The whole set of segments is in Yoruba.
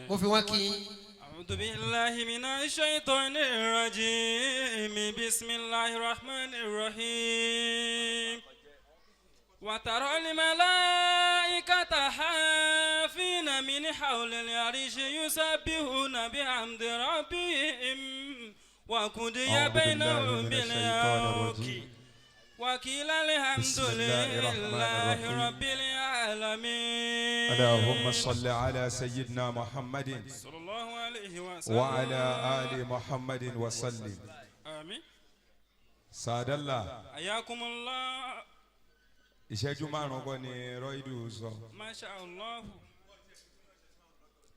Mo fi wọn kí yín. أعوذ بالله من الشيطان الرجيم. بسم الله الرحمن الرحيم. وترى الملائكة حافين من حول العرش يسبحون بحمد ربهم وقضي أعوذ بالله بينهم من الشيطان بالحق الرجيم. وقيل الحمد بسم الله الرحمن لله الرحيم. رب العالمين. اللهم صل على سيدنا محمد صلى الله عليه وسلم وعلى آل محمد وسلم. آمين. Sàdálà. حياكم الله. Ìṣẹ́jú 5 kọ́ ni rọ́ìdù sọ. ما شاء الله.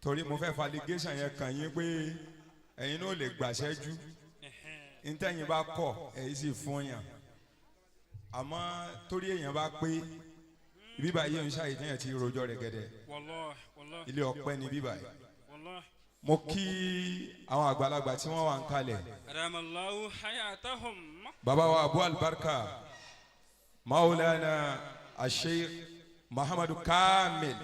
Torí mo fẹ́ falligation yẹn kàn yín pé ẹ̀yin náà lè gbàṣẹ́jú ntẹ́yìn bá kọ̀, ẹ̀yin sì fún yàn. Àmọ́ torí èèyàn bá pé bíbá yìí ń ṣàyè téèyàn ti rojọ́ rẹ̀ gẹ́dẹ́. والله والله. Ilé ọpẹ́ ni bíbá yìí. والله. Mo kí àwọn àgbàlagbà tí wọ́n wà ń kalẹ̀. أدام الله حياتهم. Bàbá wa Abu Albarka, Maulana Asheikh Muhammadu Kamil,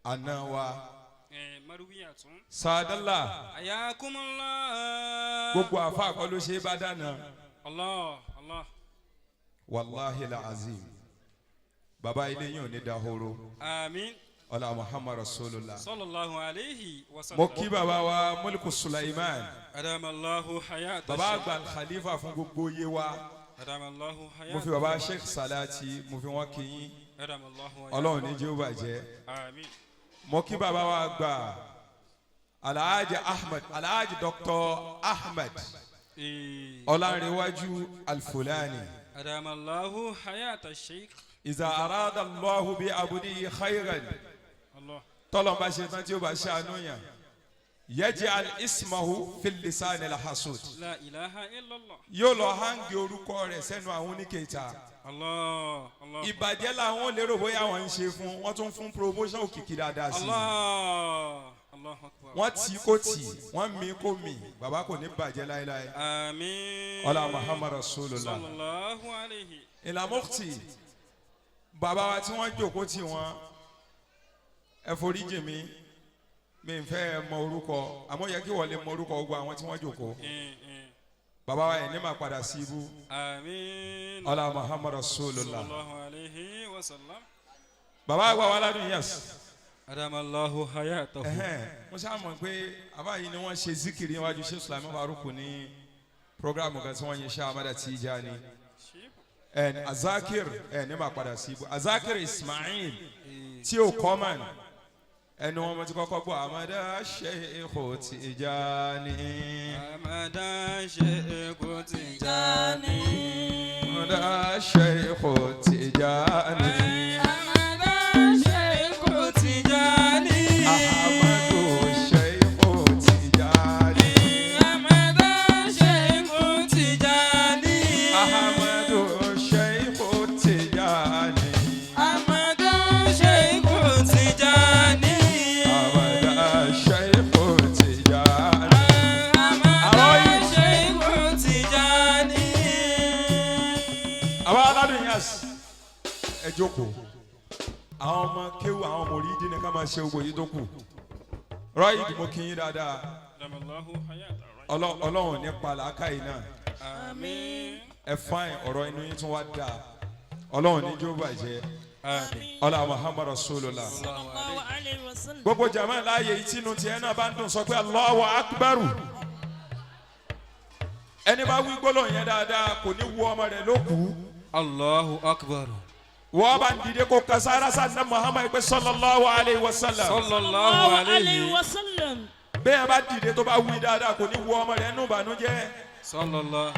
àná wa. إيه، مروية. Sàdálà. حياكم الله. Gbogbo àfa àkọ́ ló ṣe é bá dáná. الله الله. Wàláhi azim, bàbá, ilé yìí ò ní dahoro. آمين. Ọlá Muhammad Rasulullah. صلى الله عليه وسلم. Mo kí bàbá wa Mulku Sulaiman. أدام الله حياة Bàbá الشيخ. àgbà khalifa fún gbogbo yé wa. أدام الله حياة. Mo fi bàbá Sheikh Salati, mo fi wọn kí yín. أدام الله حياة. Ọlọ́run ní jẹ́ ó bàjẹ́. آمين. Mo kí bàbá wa àgbà Alhaji Ahmed, Alhaji Dr Ahmed إيه. Ọlárẹ̀wájú Alfulani. أدام الله حياة الشيخ. إذا أراد الله بعبده خيرا الله. Tọ́lọ́n bá ṣe tán tí ó bá ṣàánú yàn, يجعل اسمه في لسان الحسود. لا إله إلا الله. Yóò lọ hangi orúkọ rẹ̀ sẹ́nu àwọn oníkẹta. الله الله. Ìbàjẹ́ làwọn lérò bóyá wọ́n ń ṣe fún wọ́n, tún fún promotion, òkìkí dáadáa sí i. الله الله أكبر. Wọ́n tì í kó tì í, wọ́n mí kó mì, bàbá kò ní bàjẹ́ láéláé. آمين. Ọlá Muhammad Rasulullah. صلى الله عليه. Ìlàmọ́tì, bàbá wa tí wọ́n jókòó tì wọ́n, ẹ foríjì mi, mi ń fẹ́ mọ orúkọ, àmọ́ yẹ kí wọ́n lè mọ orúkọ gbogbo àwọn tí wọ́n jókòó. إيه إيه. Bàbá wa yẹn ní máa padà sí ibú. آمين. Ọlá Muhammad صلى Rasulullah. الله عليه وسلم. Bàbá àgbà wa ládùn yẹs. أدام الله حياته. Ẹhẹn, mo ṣáà mọ̀ pé àbá yìí ni wọ́n ṣe zikiri níwájú Sheikh Sulaiman Faruku ní programu kan tí wọ́n yin Sheikh Ahmad Tijani ẹn Azakir ẹ ní máa padà sí ibú. Azakir Ismail tí ó kọ́mán ẹnu wọn mo ti kọ́kọ́ gbọ́ Ahmad Sheikh Tijani. أحمد شيخ تجاني. Ahmad Sheikh Tijani. أحمد شيخ تجاني. Ahmadu Sheikh Tijani. أحمد شيخ تجاني. Ahmadu Sheikh Tijani. أحمد شيخ تجاني. Ahmad Sheikh Tijani. أحمد شيخ تجاني. Àwọn aládùn yas, ẹ jókòó. Àwọn ọmọ kéwù, àwọn ọmọ orí dín ní ká máa ṣe gbogbo yìí tó kù. Rọ́ìdì, mo kí yín dáadáa. أدام الله حياته. Ọlọ́run nípa làákàyè náà. آمين. Ẹ fáìn, ọ̀rọ̀ inú yín tún wá dáa. Ọlọ́run ní jó bàjẹ́. آمين. Ọlá Muhammad Rasulullah. Sallallahu alayhi wa sallam. Gbogbo jama láàyè ìtinú tiẹ̀ náà bá ń dùn, sọ pé Allahu Akbar. Ẹni bá wí gbólóhùn yẹn dáadáa, kò ní wú ọmọ rẹ̀ ló kù. الله أكبر. Wọ́n bá ń dìde kó kasara sanna Muhammad pé sallallahu alayhi wa sallam. صلى الله Sallallahu alayhi عليه wa sallam. Bẹ́ẹ̀ bá dìde tó bá wí dáadáa, kò ní wú ọmọ rẹ̀ nù bànújẹ́. صلى الله.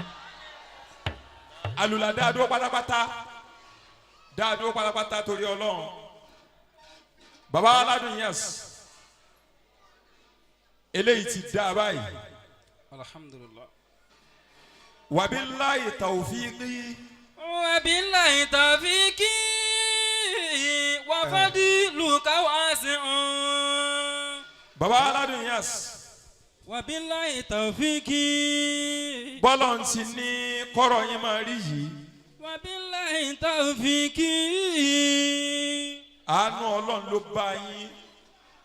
Alùlà dáadó pátápátá, dáadó pátápátá torí Ọlọ́run. Baba aládùn yẹs, eléyìí ti dá báyìí. الحمد لله. وبالله توفيقي. وبالله توفيقي وفضلك واسع. Baba aládùn yẹs. وبالله توفيقي. Bọ́lọ̀ ń ti ní kọ́rọ̀ yín máa rí yìí. وبالله توفيقي. Àánú Ọlọ́run ló bá yín.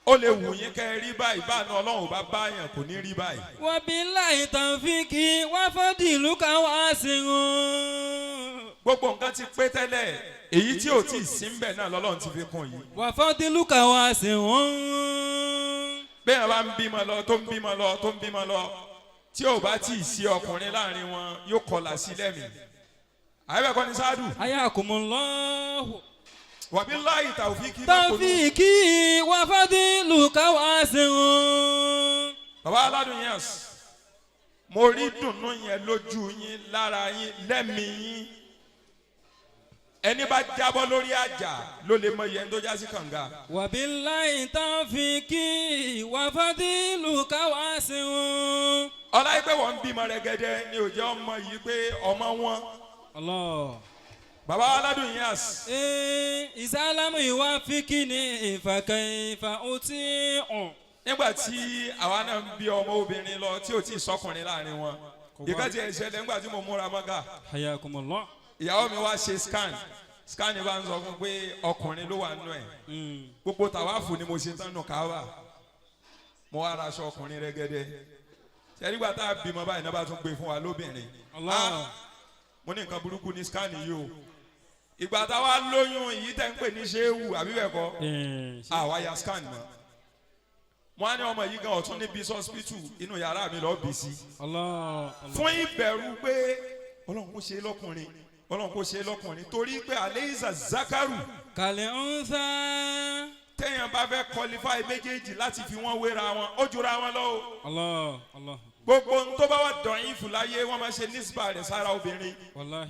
Ó lè wù yín kẹ́ ẹ rí báyìí, báànú Ọlọ́run bá báyàn kò ní rí báyìí. وبالله توفيقي وفضلك واسع. Gbogbo nǹkan ti pé tẹ́lẹ̀, èyí tí ò tí ì sí ń bẹ̀ náà lọ́lọ́run ti fi kún yìí. وفضلك واسع. Bẹ́ẹ̀ bá ń bímọ lọ, tó ń bímọ lọ, tó ń bímọ lọ, tí ò bá tí ì sí ọkùnrin láàrin wọn, yóò kọlà sí lẹ́mìí. Àyẹ̀bẹ̀ kọ́ ni sáádù. حياكم الله. وبالله توفيقي má polú. توفيقي وفضلك واسع. Bàbá aládùn yẹn, mo rí dùnnú yẹn lójú yín, lára yín, lẹ́mìí yín. Ẹni bá jábọ́ lórí àjà ló lè mọ iye ẹni tó já sí kànga. وبالله توفيقي وفضلك واسع. Ọlá yìí pé wọ́n ń bímọ rẹ̀gẹ̀dẹ̀ ni ò jẹ́ ọmọ yìí pé ọmọ wọn. الله. Bàbá aládùn yẹn, إيه إذا لم يوافقني فكيف أطيع؟ Nígbà tí àwa náà ń bí ọmọ obìnrin lọ tí ò tí ì sọkùnrin láàrin wọn, ìka tí ẹ ṣẹlẹ̀ nígbà tí mo múra mọ́gà, حياكم الله. ìyàwó mi wá ṣe scan. Scan bá ń sọ fún pé ọkùnrin ló wà nínú ẹ̀. Gbogbo tàwáfù ni mo ṣe tán nù káwà, mo wá ra aṣọ ọkùnrin rẹ́gẹ́dẹ́. Ṣẹ́rígbà tá a bímọ báyìí náà bá tún gbé fún wa lóbìnrin. Allah. Ah, mo ní nǹkan burúkú ní scan yìí o. Ìgbà táwa lóyún yìí tẹ́ ń pè ní ṣéwù àbí bẹ́ẹ̀ kọ́, àwa ya scan mọ́. Wọ́n á ní ọmọ yìí gan ọ̀tún níbi hospital, inú yàrá mi lọ́ọ́ bí sí. Allah. Fún ìbẹ̀rù pé Ọlọ́run kò ṣe é lọ́kùnrin, Ọlọ́run kò ṣe é lọ́kùnrin, torí pé ليس الذكر كالأنثى. Téèyàn bá fẹ́ qualify méjèèjì láti fi wọ́n wéra wọn, ó jura wọn lọ o. Allah Allah. Gbogbo ohun tó bá wà dọ̀yìn fúláyé, wọ́n máa ṣe nísìbà rẹ̀ sára obìnrin. والله.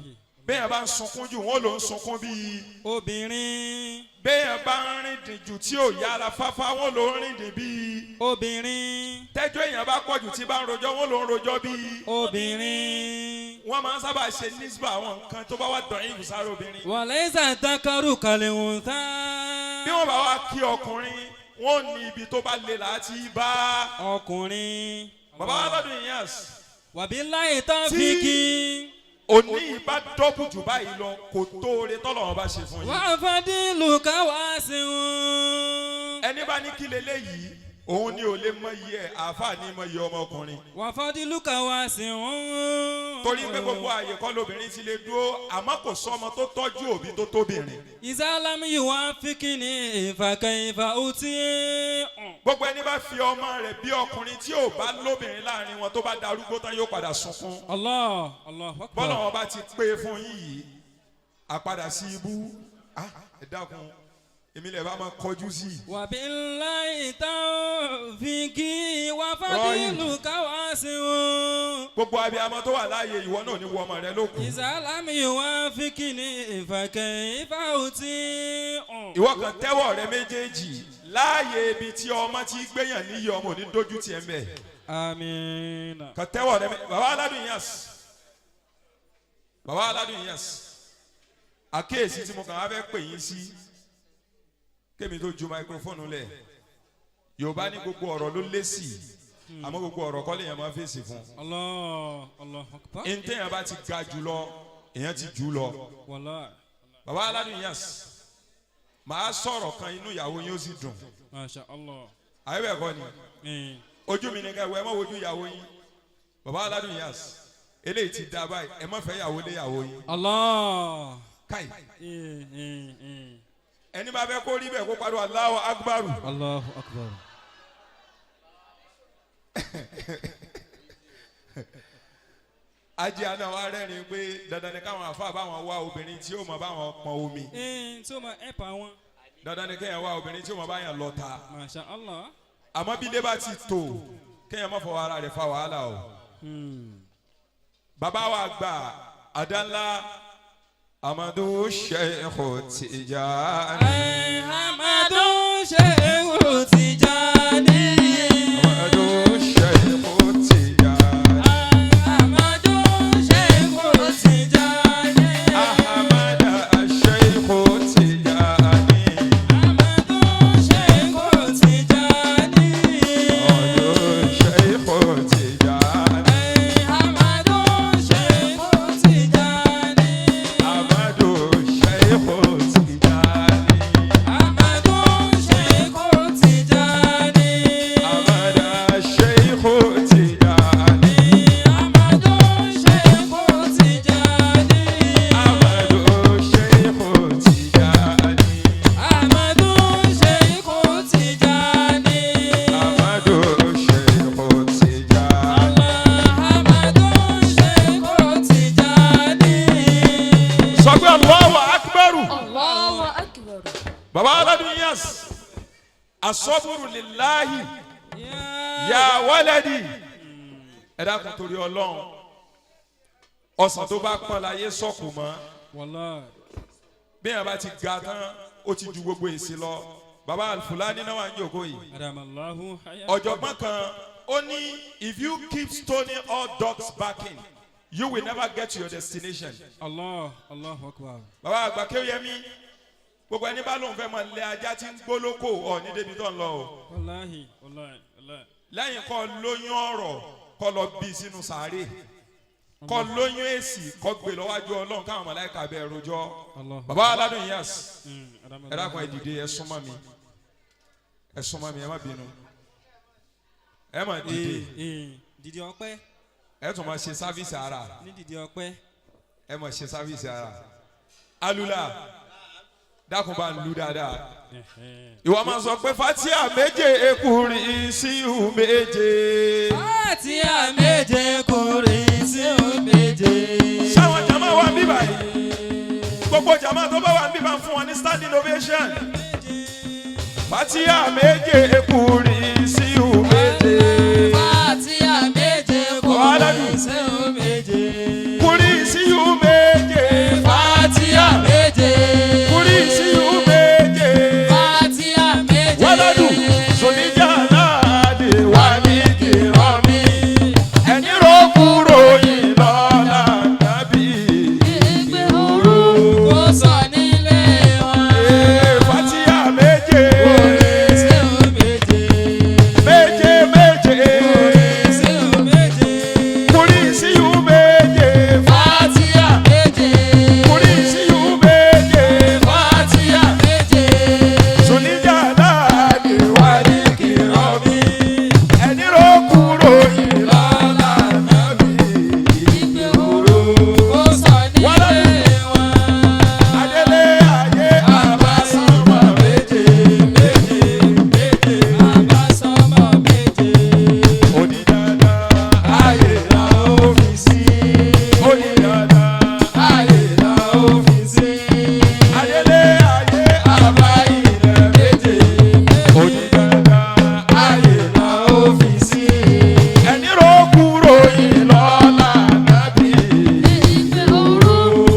Béèyàn bá ń sunkún jù, wọ́n ló ń sunkún bíi Obìnrin. Béèyàn bá ń rìn dìn jù tí ò yára fáfá, wọ́n ló ń rìn dìn bíi Obìnrin. Tẹ́jọ́ èèyàn bá pọ̀ jù tí bá ń rojọ́, wọ́n ló ń rojọ́ bíi Obìnrin. Wọ́n máa ń sábà ṣe nísìbà àwọn nǹkan tó bá wà dọ̀yìn fún obìnrin. وليس الذكر كالأنثى. Bí wọ́n bá wá kí ọkùnrin, wọ́n ní ibi tó bá le láti bá. Ọkùnrin. Bàbá wa lọ́dún yẹn, وبالله توفيقي. òní ìbá dọ́bù jù báyìí lọ, kò tóore tọ́lọ́run bá ṣe fún yín. وفضلك واسع. Ẹni bá ní kí leléyìí, òun ni ò lè mọ iye ẹ̀. Àáfàá ní mọ iye ọmọkùnrin. وفضلك واسع. Torí pé gbogbo àyè kọ́ lobìnrin ti lè dúró, àmọ́ kò sọ́mọ tó tọ́jú òbí tó tóbìnrin. إذا لم يوافقني فكيف أطيع؟ Gbogbo ẹni bá fi ọmọ rẹ̀ bí ọkùnrin tí ò bá lóbìnrin láàrin wọn, tó bá darúgbó tán, yóò padà sunkún. الله الله Bọ́lá أكبر. wọn bá ti pé fún yín yìí, àpadà sí ibú. Ah, ẹ dákun, èmi lè bá máa kọjú sí i. وبالله توفيقي وفضلك واسع. Gbogbo abiyamọ tó wà láàyè, ìwọ náà ní wọ ọmọ rẹ lókun. إذا لم يوافقني فكيف أطيع؟ Ìwọ kan tẹ́wọ́ rẹ méjèèjì láàyè ibi tí ọmọ ti gbéyàn níyì, ọmọ ò ní dójú tiẹ̀ ń bẹ̀. آمين. Kan tẹ́wọ́ rẹ bàbá aládùn yas, bàbá aládùn yas, àkíyèsí tí mo kàn wá fẹ́ pè yín sí kémi tó ju microphone lẹ̀, Yorùbá ní gbogbo ọ̀rọ̀ ló lésì, àmọ́ gbogbo ọ̀rọ̀ kọ́ lèèyàn máa fèsì fún. الله الله أكبر. Ntẹ̀yàn bá ti ga jù lọ, èèyàn ti jù lọ. والله. Bàbá aládùn yas, màá sọ̀rọ̀ kan, inú ìyàwó yín ó sì dùn. ما شاء الله. Àyẹ̀wò ẹ̀kọ́ ni. إيه. Ojú mi nìkan ẹ̀wọ̀, ẹ má wojú ìyàwó yín. Bàbá aládùn yas, eléyìí ti da báyìí, ẹ má fẹ́ ìyàwó lé ìyàwó yín. الله. Káì. إيه إيه إيه. Ẹni bá fẹ́ kó rí bẹ́ẹ̀, kó pariwo الله أكبر. الله أكبر. Ajé àná wa rẹ́rìn pé dandan ni káwọn àfa báwọn wá obìnrin tí ó mọ báwọn pọn omi. Ee, tí ó máa ẹ̀pà wọn. Dandan ni kéèyàn wá obìnrin tí ó mọ báyàn lọ ta. ما شاء الله. Àmọ́ bí ilé bá ti tò, kéèyàn má fọwọ́ ara rẹ̀ fa wàhálà o. Bàbá wa gbà àdánlá Amadu Sheikh Tijani. Amadu Shehu Tijani. Amadu Sheikh Tijani. Amadu Shehu Tijani. Ahmad Sheikh Tijani. Amadu Shehu Tijani. Amadu Sheikh Tijani. Amadu Shehu Tijani. Amadu Sheikh Tijani. Amadu Shehu Asọ́bùrù lillahi ya waladi. Ẹ dákun torí Ọlọ́run, ọsàn tó bá pọ́n láyé sọ̀kù mọ́. Wallahi. Bí yẹn bá ti ga tán, ó ti ju gbogbo èsì lọ. Baba Alfulani náà wà ń jòkó yìí. Adamallahu hayata. Ọ̀jọ̀gbọ́n kan ó ní, "If you keep stoning all dogs barking, you will never get to your destination." Allah, Allahu akbar. Baba àgbà Kéwìyẹmí, gbogbo ẹni bá lóun fẹ́ máa lé ajá tí ń gbólókò ọ̀ ní débi tó ń lọ o. Wallahi, wallahi, wallahi. Lẹ́yìn kọ́ lóyún ọ̀rọ̀, kọ́ lọ bí sínú sàárè, kọ́ lóyún èsì, kọ́ gbé lọ́wájú Ọlọ́run káwọn màláíkà bẹ́ẹ̀ rojọ́. Allah. Baba aládùn yas. Adamallahu. Ẹ dákun, ẹ dìde, ẹ súnmọ́ mi, ẹ súnmọ́ mi, ẹ má bínú, ẹ má dìde. Ee, dìde ọpẹ́. Ẹ tún máa ṣe service ara. Ní dìde ọpẹ́. Ẹ máa ṣe service ara. Alula, dákun, bá ń lu dáadáa. Ìwọ máa sọ pé fatia méje, ekuri síhù méje. Fatiha méje, kùrìsíù méje. Sáwọn jama wà ń bí báyìí, gbogbo jama tó bá wà ń bí bá ń fún wọn ní standing ovation. Fatia méje, ekuri síhù méje. Fatiha méje, Ọ̀hánádù. kùrìsíù méje. Kuri síhù méje. Fatiha méje. Kuri síhù méje. Fatiha méje. Wàládù sọ̀nìjà láàdì wà ní kìrọ̀mí ẹni rò kúrò yìí lọ́la tàbí Ìgbèrú kò sọ nílé wọn. Fatia méje. Kùrìsíù méje. Méje méje. Kùrìsíù méje. Kuri síhù méje. Fatiha méje. Kuri síhù méje. Fatiha méje. Sọ̀nìjà láàdì wà ní kìrọ̀mí ẹni rò kúrò yìí lọ́la tàbí Ìgbèrú kò sọ nílé wọn. Adélé ayé àbásánmọ̀ méje méje méje. Àbásọmọ méje. Onídàáda ayé la ó fi sí. Onídàáda Ayé la ó fi sí. Adélé ayé àbá ilẹ̀ méje. Onídàáda Ayé la ó fi sí. Ẹni rò kúrò ìlọ́lá nàbí.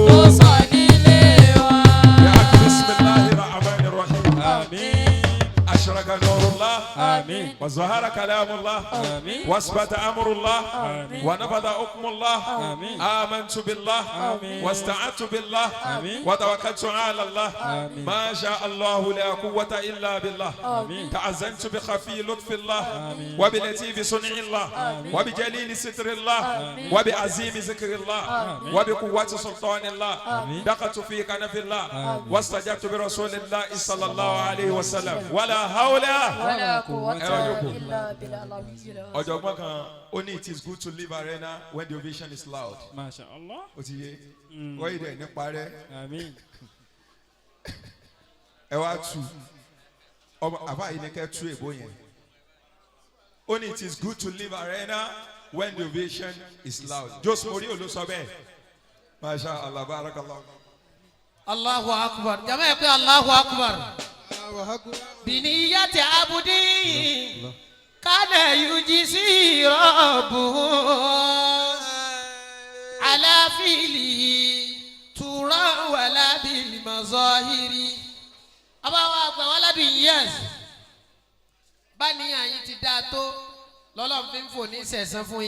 Kò sọ nílé wọn. Ya bisimilahi rahman rahim. Àmín. Ashraka nurullah. Àmín. وظهر كلام الله. آمين. واثبت امر الله. آمين. ونفذ حكم الله. آمين. امنت بالله. آمين. واستعنت بالله. آمين. وتوكلت على الله. آمين. ما شاء الله لا قوة الا بالله. آمين. تعزنت بخفي لطف الله. آمين. وبلطيف صنع الله. وبجليل ستر الله. وبعظيم ذكر الله. وبقوة سلطان الله. آمين. دخلت في كنف الله. آمين. واستجبت برسول الله صلى الله عليه وسلم، ولا حول ولا قوة Ẹ wá jókòó. إلا بالله العلي العظيم. Ọ̀jọ̀gbọ́n kan ó ní, "It is good to leave arena when the ovation is loud." Masha Allah. Ó ti yé wọ́n yìí dẹ̀ nípa rẹ̀. Àmín. Ẹ wá tu ọmọ àbá yìí ní kẹ́ tú èbó yẹn. Ó ní, "It is good to leave arena when the ovation is loud." Jose Mourinho ló sọ bẹ́ẹ̀. Masha Allah, barakallah. Allahu akbar. Jama yẹ pé Allahu akbar. Biniyati abudi kana yujisi rabbuhu ala filihi tura wala bil mazahiri. Abawa àgbà wàládùn yes. Báníyàn yín ti dáa tó lọ́lọ́run fi ń fò ní sẹ̀sán fún yín.